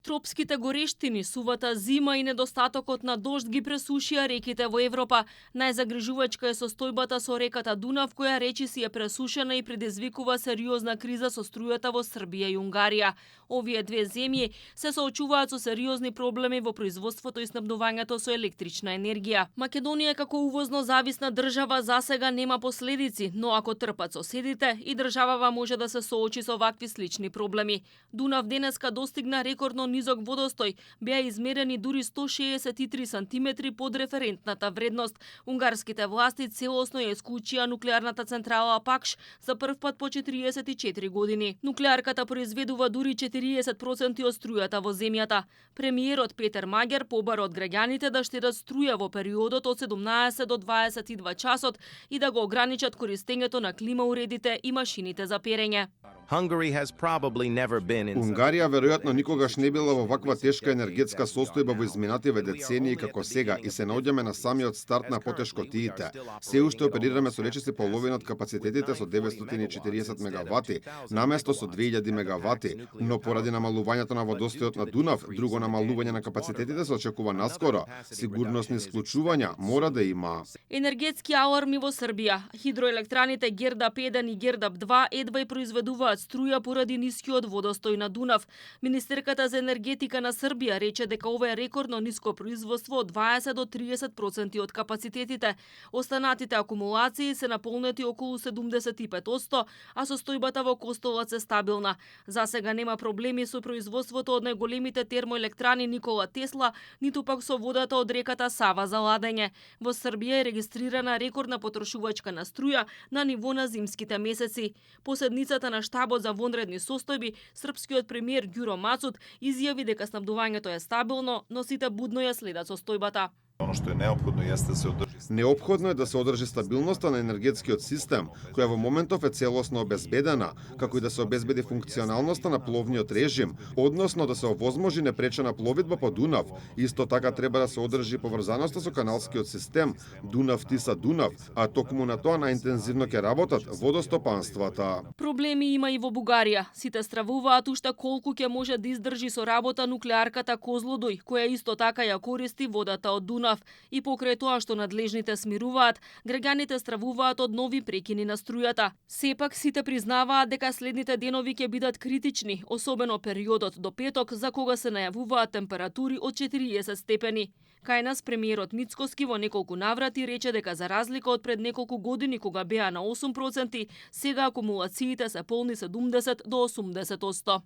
Тропските горештини, сувата зима и недостатокот на дожд ги пресушија реките во Европа. Најзагрижувачка е состојбата со реката Дунав, која речиси е пресушена и предизвикува сериозна криза со струјата во Србија и Унгарија. Овие две земји се соочуваат со сериозни проблеми во производството и снабдувањето со електрична енергија. Македонија како увозно зависна држава засега нема последици, но ако трпат соседите, и државава може да се соочи со вакви слични проблеми. Дунав денеска достигна рекордно низок водостој, беа измерени дури 163 сантиметри под референтната вредност. Унгарските власти целосно ја исклучија нуклеарната централа Пакш за прв пат по 44 години. Нуклеарката произведува дури 40% од струјата во земјата. Премиерот Петер Маѓер побара од граѓаните да штедат струја во периодот од 17 до 22 часот и да го ограничат користењето на климауредите и машините за перење. Унгарија веројатно никогаш не била во ваква тешка енергетска состојба во изминативе децении како сега и се наоѓаме на самиот старт на потешкотиите. Се уште оперираме со речиси половина од капацитетите со 940 мегавати, наместо со 2000 мегавати, но поради намалувањето на водостојот на Дунав, друго намалување на капацитетите се очекува наскоро. Сигурносни исклучувања мора да има. Енергетски аларми во Србија. Хидроелектраните Гердап 1 и Гердап 2 едва и произведуваат струја поради нискиот водостој на Дунав. Министерката за енергетика на Србија рече дека ова е рекордно ниско производство од 20 до 30% од капацитетите. Останатите акумулации се наполнети околу 75%, а состојбата во Костолац е стабилна. За сега нема проблеми со производството од најголемите термоелектрани Никола Тесла, ниту пак со водата од реката Сава за ладење. Во Србија е регистрирана рекордна потрошувачка на струја на ниво на зимските месеци. По седницата на штабот за вонредни состојби, српскиот премиер Ѓуро Мацут изјави дека снабдувањето е стабилно, но сите будно ја следат состојбата. Оно што е неопходно јесте да се одржи. Неопходно е да се одржи стабилноста на енергетскиот систем, која во моментов е целосно обезбедена, како и да се обезбеди функционалноста на пловниот режим, односно да се овозможи непречена пловидба по Дунав. Исто така треба да се одржи поврзаноста со каналскиот систем Дунав-Тиса-Дунав, а токму на тоа најинтензивно ќе работат водостопанствата. Проблеми има и во Бугарија. Сите стравуваат уште колку ќе може да издржи со работа нуклеарката Козлодуј, која исто така ја користи водата од Дунав. И покрај тоа што надлежните смируваат, граѓаните стравуваат од нови прекини на струјата. Сепак сите признаваат дека следните денови ќе бидат критични, особено периодот до петок, за кога се најавуваат температури од 40 степени. Кај нас премиерот Мицкоски во неколку наврати рече дека за разлика од пред неколку години кога беа на 8%, сега акумулациите се полни 70 до 80%.